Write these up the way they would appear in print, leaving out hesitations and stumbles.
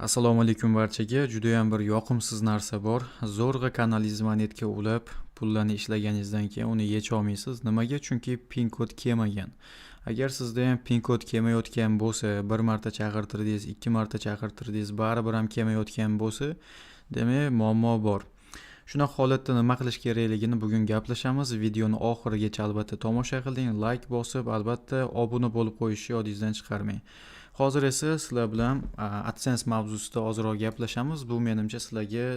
Assalomu alaykum barchaga. Judayam bir yoqimsiz narsa bor. Zo'rg'a kanalingizni monetga ulab, pullarni ishlaganingizdan keyin uni yecha olmaysiz. Nimaga? Chunki pin kod kelmagan. Agar sizda ham pin kod kelmayotgan bo'lsa, bir marta chaqirtirdingiz, ikki marta chaqirtirdingiz, baribir ham kelmayotgan bo'lsa, demak, muammo bor. Shunaqa holatda nima qilish kerakligini bugun gaplashamiz. Videoni oxirigacha albatta tomosha qiling, layk bosib, albatta obuna bo'lib qo'yishni yodingizdan chiqarmang. Hozir esa sizlar bilan AdSense mavzusida ozroq gaplashamiz. Bu menimcha sizlarga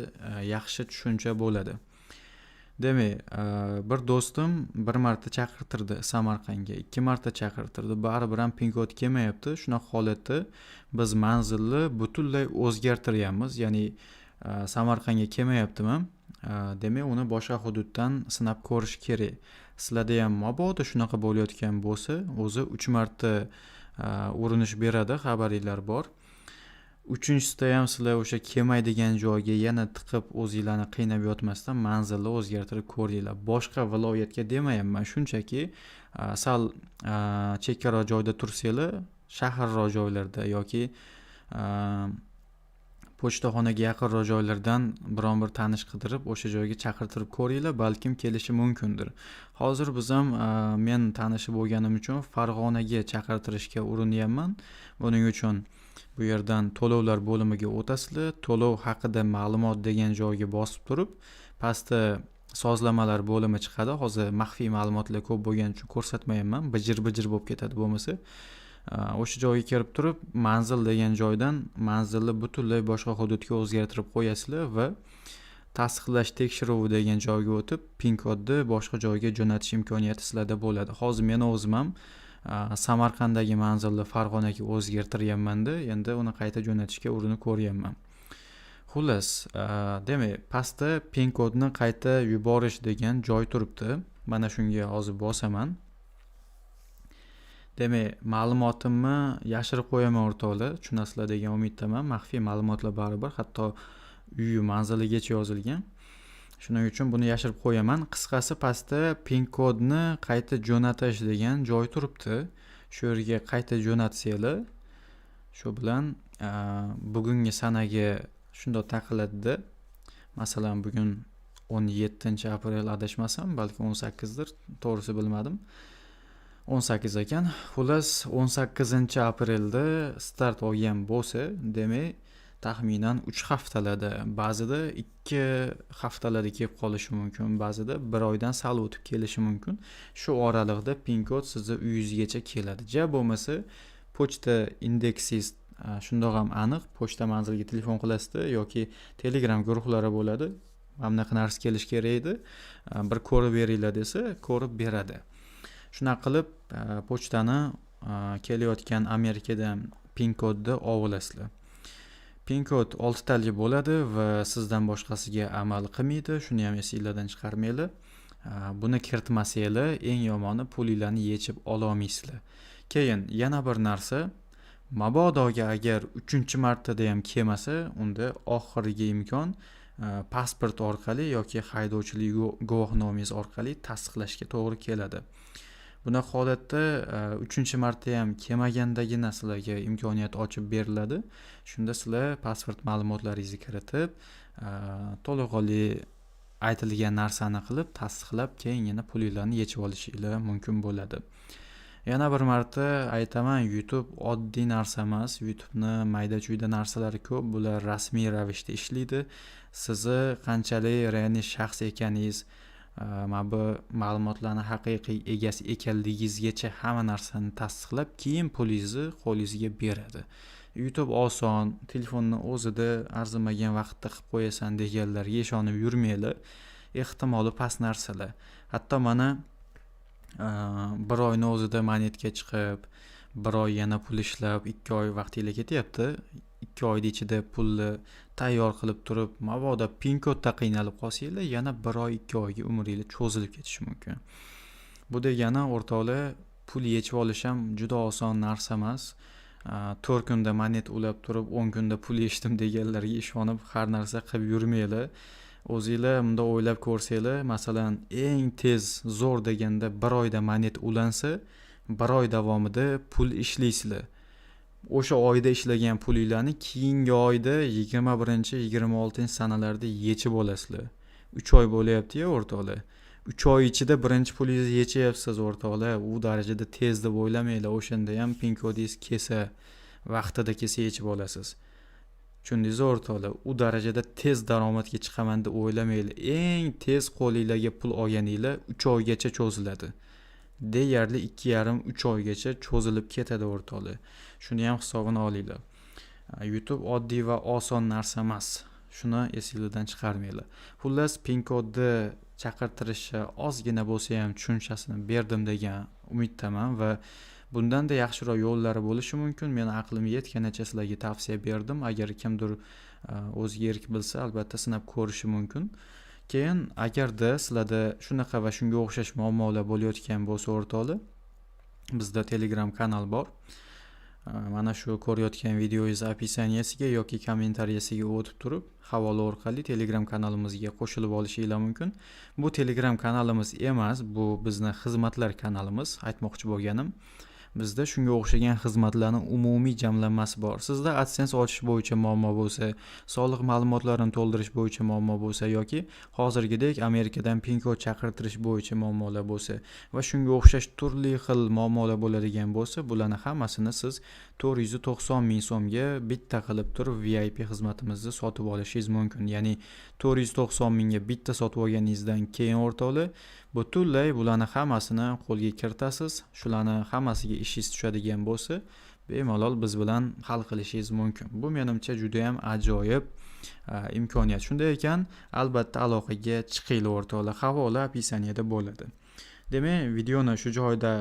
yaxshi tushuncha bo'ladi. Demak, bir do'stim bir marta chaqirtirdi Samarqandga, ikki marta chaqirtirdi, baribir ham pin kod kelmayapti. Shunaqa holatda biz manzilni butunlay o'zgartiryapmiz, ya'ni Samarqandga kelmayaptimi? Demak, uni boshqa hududdan sinab ko'rish kerak. Sizlarda ham mabodo shunaqa bo'layotgan bo'lsa, o'zi 3 marta urinish beradi, xabaringlar bor. Uchinchisida ham sizlar o'sha kelmaydigan joyga yana tiqib, o'zinglarni qiynab yotmasdan manzilni o'zgartirib ko'ringlar. Boshqa viloyatga demayapman, shunchaki sal chekkaroq joyda tursanglar, shaharroq joylarda yoki pochtaxonaga yaqinroq joylardan biron bir tanish qidirib, o'sha joyga chaqirtirib ko'ringlar, balkim kelishi mumkindir. Hozir biz ham, men tanishi bo'lganim uchun, Farg'onaga chaqirtirishga urinyapman. Buning uchun bu yerdan to'lovlar bo'limiga o'tasizlar, to'lov haqida ma'lumot degan joyga bosib turib, pastda sozlamalar bo'limi chiqadi. Hozir maxfiy ma'lumotlar ko'p bo'lgani uchun ko'rsatmayapman, bijir-bijir bo'lib ketadi bo'lmasa. O'sha joyga kirib turib, manzil degan joydan manzilni butunlay boshqa hududga o'zgartirib qo'yasizlar va tasdiqlash tekshiruvi degan joyga o'tib, pin kodni boshqa joyga jo'natish imkoniyati sizlarda bo'ladi. Hozir men o'zim ham Samarqanddagi manzilni Farg'onaga o'zgartiryapmanda, endi uni qayta jo'natishga urinib ko'ryapman. Xullas, demak, pastda pin kodni qayta yuborish degan joy turibdi. Mana shunga hozir bosaman. Demak, ma'lumotimni yashirib qo'yaman, o'rtoqlar, tushunasizlar degan umiddaman. Maxfiy ma'lumotlar baribir, hatto uyi manziligacha yozilgan. Shuning uchun buni yashirib qo'yaman. Qisqasi, pastda pin kodni qayta jo'natish degan joy turibdi. Shu yerga qayta jo'natsanglar, shu bilan bugungi sanaga shundoq taqiladida. Masalan, bugun 17-aprel, adashmasam, balki 18dir, to'g'risi bilmadim. 18 ekan. Xullas, 18-aprelda start olgan bo'lsa, demak, taxminan 3 haftalarda, ba'zida 2 haftalarda kelib qolishi mumkin, ba'zida 1 oydan sal o'tib kelishi mumkin. Shu oraliqda pin kod sizni uyingizgacha keladi. Ja bo'lmasa, pochta indeksingiz shundoq ham aniq, pochta manziliga telefon qilasizda yoki Telegram guruhlari bo'ladi. Mana bunaqa narsa kelishi kerak edi, bir ko'rib beringlar desa, ko'rib beradi. Shunaqa qilib pochtani kelayotgan Amerikadan pin kodni olasizlar. Pin kod oltitali bo'ladi va sizdan boshqasiga amal qilmaydi. Shuni ham esinglardan chiqarmanglar. Buni kiritmasanglar, eng yomoni, pulinglarni yechib ololmaysizlar. Keyin yana bir narsa, mabodoga agar uchinchi martada ham kelmasa, unda oxirgi imkon pasport orqali yoki haydovchilik guvohnomangiz orqali tasdiqlashga to'g'ri keladi. Bunaqa holatda uchinchi marta ham kelmagandagina sizlarga imkoniyat ochib beriladi. Shunda sizlar pasport ma'lumotlaringizni kiritib, to'laqonli aytilgan narsani qilib, tasdiqlab, keyingina pulinglarni yechib olishinglar mumkin bo'ladi. Yana bir marta aytaman, YouTube oddiy narsa emas. YouTubeni mayda chuyda narsalari ko'p. Bular rasmiy ravishda ishlaydi. Sizni qanchalik реальный shaxs ekaningiz, mana bu ma'lumotlarni haqiqiy egasi ekanligingizgacha hamma narsani tasdiqlab, keyin pulingizni qo'lingizga beradi. YouTube oson, telefonni o'zida arzimagan vaqtda qilib qo'yasan deganlarga ishonib yurmanglar. Ehtimoli past narsalar. Hatto mana bir oyni o'zida monetga chiqib, bir oy yana pul ishlab, 2 oy vaqtinglar ketyapti. 2 oyni ichida pulni tayyor qilib turib, mabodo pin kodda qiynalib qolsanglar, yana bir oy, 2 oyga umringlar cho'zilib ketishi mumkin. Bu degani, o'rtoqlar, pul yechib olish ham juda oson narsa emas. 4 kunda monet ulab turib, 10 kunda pul yechdim deganlarga ishonib har narsa qilib yurmanglar. O'zinglar bundoq o'ylab ko'rsanglar, masalan, eng tez zo'r deganda bir oyda monet ulansa, bir oy davomida pul ishlaysizlar. O'sha oyda ishlagan pulinglarni keyingi oyda 21, 26 sanalarda yechib olasizlar. 3 oy bo'lyapti-ya, o'rtoqlar. 3 oy ichida birinchi pulingizni yechyapsiz, o'rtoqlar. U darajada tez deb o'ylamanglar. O'shanda ham pin kodingiz kelsa, vaqtida kelsa yechib olasiz. Tushundingiz, o'rtoqlar? U darajada tez daromadga chiqaman deb o'ylamanglar. Eng tez qo'linglarga pul olganinglar 3 oygacha cho'ziladi. Deyarli 2,5-3 oygacha cho'zilib ketadi, o'rtoqlar. Shuni ham hisobini olinglar. YouTube oddiy va oson narsa emas. Shuni esinglardan chiqarmanglar. Xullas, pin kodni chaqirtirishni ozgina bo'lsa ham tushunchasini berdim degan umiddaman va bundanda yaxshiroq yo'llari bo'lishi mumkin. Meni aqlim yetganicha sizlarga tavsiya berdim. Agar kimdir o'ziga erk bilsa, albatta sinab ko'rishi mumkin. Keyin agarda sizlarda shunaqa va shunga o'xshash muammolar bo'layotgan bo'lsa, o'rtoqlar, bizda Telegram kanal bor. Mana shu ko'rayotgan videongiz описание siga yoki kommentariyasiga o'tib turib, havola orqali Telegram kanalimizga qo'shilib olishinglar mumkin. Bu Telegram kanalimiz emas, bu bizni xizmatlar kanalimiz, aytmoqchi bo'lganim. Bizda shunga o'xshagan xizmatlarni umumiy jamlanmasi bor. Sizda AdSense ochish bo'yicha muammo bo'lsa, soliq ma'lumotlarini to'ldirish bo'yicha muammo bo'lsa yoki hozirgidek Amerikadan pin kod chaqirtirish bo'yicha muammolar bo'lsa va shunga o'xshash turli xil muammolar bo'ladigan bo'lsa, bularni hammasini siz 490 ming so'mga bitta qilib turib VIP xizmatimizni sotib olishingiz mumkin. Ya'ni 490 mingga bitta sotib olganingizdan keyin, o'rtoqlar, butunlay bularni hammasini qo'lga kiritasiz. Shularni hammasiga ishingiz tushadigan bo'lsa, bemalol biz bilan hal qilishingiz mumkin. Bu menimcha juda ham ajoyib imkoniyat. Shunday ekan, albatta aloqaga chiqinglar, o'rtoqlar. Havola описание da bo'ladi. Demak, videoni shu joyda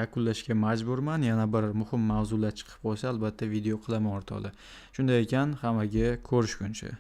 yakunlashga majburman. Yana bir muhim mavzular chiqib qolsa, albatta video qilaman, o'rtoqlar. Shunday ekan, hammaga ko'rishguncha.